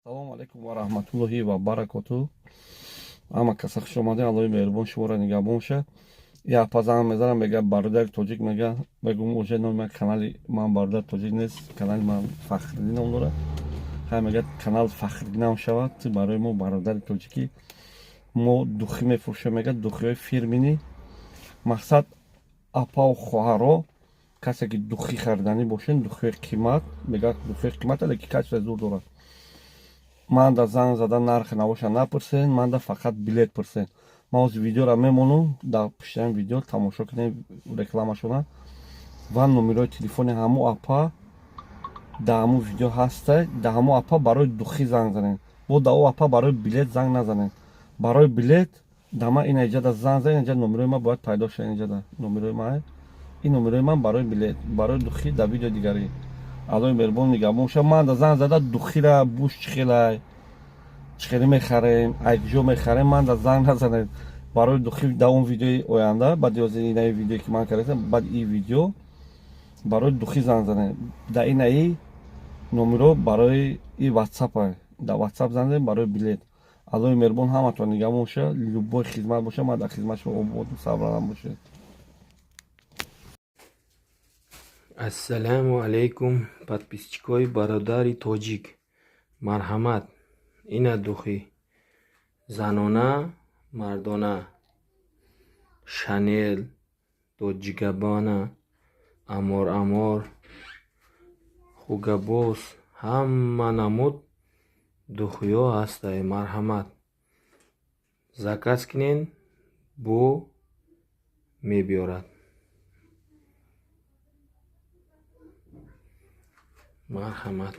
Салому алайкум ва раҳматуллоҳи ва баракоту. Ҳама каса хуш омадед, Аллоҳи меҳрубон шуморо нигаҳбон бошад. Як апа занг мезанам, мега бародари тоҷик, мега мегум уже номи ман канали ман бародари тоҷик нест, канали ман Фахриддин ном дорад. Хай мега канал Фахриддин шавад, ту барои мо бародари тоҷикӣ, мо духи мефурӯшем, мега духиҳои фирминӣ. Мақсад апаву хоҳаро, касе ки духи хариданӣ бошед, духиҳои қимат, мега духиҳои қимат, леки качество зур дорад. Ман да занг зада нархи навоша напурсен, ман да фақат билет пурсен. Ман ҳозир видеоро мемонам, дар пуштаи видео тамошо кунем рекламашона ва номерои телефони ҳамо апа дар ҳамун видео ҳаста. Дар ҳамо апа барои духи занг занед, бо да о апа барои билет занг назанед. Барои билет да ман ина иҷада занг занед, инҷа номерои ман бояд пайдо шавад, инҷада номерои ман, ин номерои ман барои билет, барои духи дар видеои дигарӣ. Аллоҳи меҳрубон нигаҳбон шавад. Ман да занг зада духира буш чихелай, чихелӣ мехарем, айкҷо мехарем, ман да занг назанед барои духи. Дар он видеои оянда, баъди ҳозир инаи видеое ки ман кардам, баъди ин видео барои духи занг занед. Дар инаи номеро барои и ватсапа, дар ватсап занг занед барои билет. Аллоҳи меҳрубон ҳаматон нигаҳбон бошад. Любой хизмат бошад, ман дар хизмати шумо ободу сабрам бошед. Ассалому алайкум, подписчикои бародари тоҷик. Марҳамат, ина духи занона, мардона, Шанел, Долче Габбана, Амор Амор, Хуго Босс, ҳама намуд духиҳо ҳастае. Марҳамат, заказ кунен, бо мебиёрад. Марҳамат.